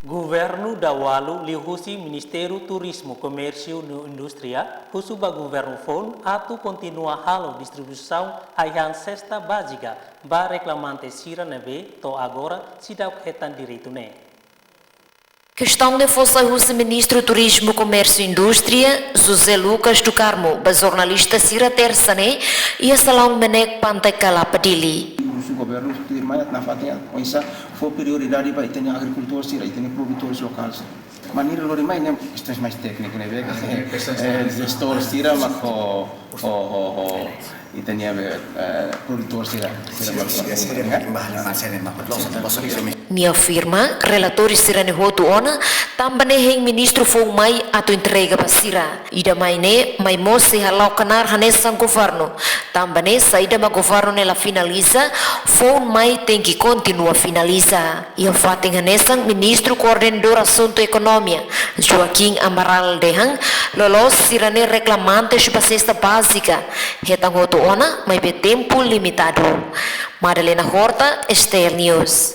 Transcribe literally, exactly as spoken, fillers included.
Governu Daualu liuhusi Ministériu Turizmu, Komérsiu no Indústria husu ba governu foun atu kontinua halo distribuisaun ai-han sesta bázika ba reklamante sira ne'ebé to'o agora seidauk hetan direitu ne'e. Kestaun ne'e fó sai husi Ministru Turizmu, Komérsiu no Indústria, José Lucas do Carmo, ba jornalista sira Tersa ne'e, iha salaun MNEK Pantai Kalapa, Dili. Husu governu tuirmai atu nafatin oinsá fó prioridade ba ita-nia agrikultór sira, ita-nia produtór lokál sira. Maneira lori mai ne'e kestaun mais tékniku ne'ebé, eh, jestór sira mak ho, ho, ho, ho, ita-nia be, eh, produtór sira, sira mak ho. Nia afirma, relatóriu sira-ne'e hotu ona, tanba ne'e hein ministru foun mai atu entrega ba sira. Ida mai ne'e, mai mós sei hala'o knaar hanesan governu. Tanba ne'e, saida mak governu ne'e la finaliza, foun mai tenke kontinua finaliza. Iha fatin hanesan, Ministru Koordenadór Asuntu Ekonomia, Joaquim Amaral dehan, loloos sira-ne'e reklamantes ba sesta bázika hetan hotu ona, maibé tempu limitadu. Madalena Horta, STL News.